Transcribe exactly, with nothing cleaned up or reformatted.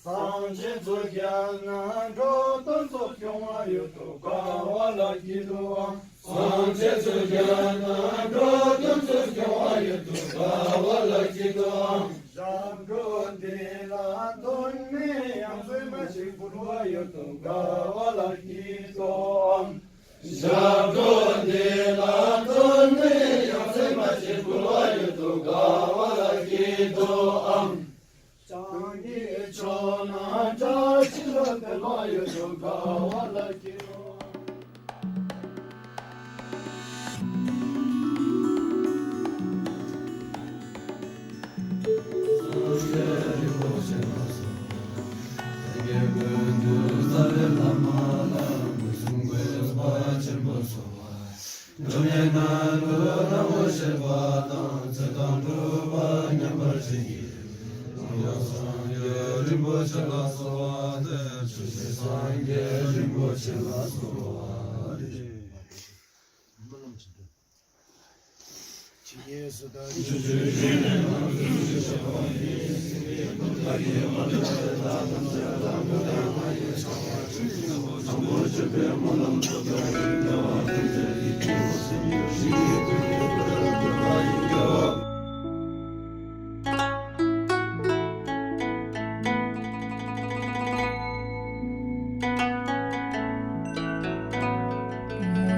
སངས་རྒྱས་ཚོ་རྒྱལ་ན་འགྲོ་དོན་ཚོ་སྐྱོང་བ་ཡོད་དོ་དགའ་བ་ལ་སྐྱིད་དོ། སངས་རྒྱས་ཚོ་རྒྱལ་ན་འགྲོ་དོན་ཚོ་སྐྱོང་བ་ཡོད་དོ་དགའ་བ་ལ་སྐྱིད་དོ། ཞབས་བྲོ་འདི་ལ་དོན་མེད་ཡང་ཚོད་མ་ཞིག་འབུལ་བ་ཡོད་དོ་དགའ་བ་ལ་སྐྱིད་དོ། ཞབས་བྲོ་འདི་ལ་དོན་མེད་ཡང་ཚོད་མ་ཞིག་འབུལ་བ་ཡོད་དོ་དགའ་བ་ལ་སྐྱིད་དོ། བྱང་གི་ཕྱོགས་ན་བཀྲ་ཤིས་ལ་དད་པ་ཡོད་དོ་དགའ་བ་ལ་སྐྱིད་དོ། འགྲོ་བའི་ནང་དུ་རང་ངོ་ཤེས་པ་དང་ཚེ་དང་སྒྲུབ་པ་མཉམ་པར་བྱེད་ཀྱི། རང་སངས་རྒྱས་རིན་པོ་ཆེ་ལ་གསོལ་བ་འདེབས། ཆོས་ཀྱི་སངས་རྒྱས་རིན་པོ་ཆེ་ལ་གསོལ་བ་འདེབས།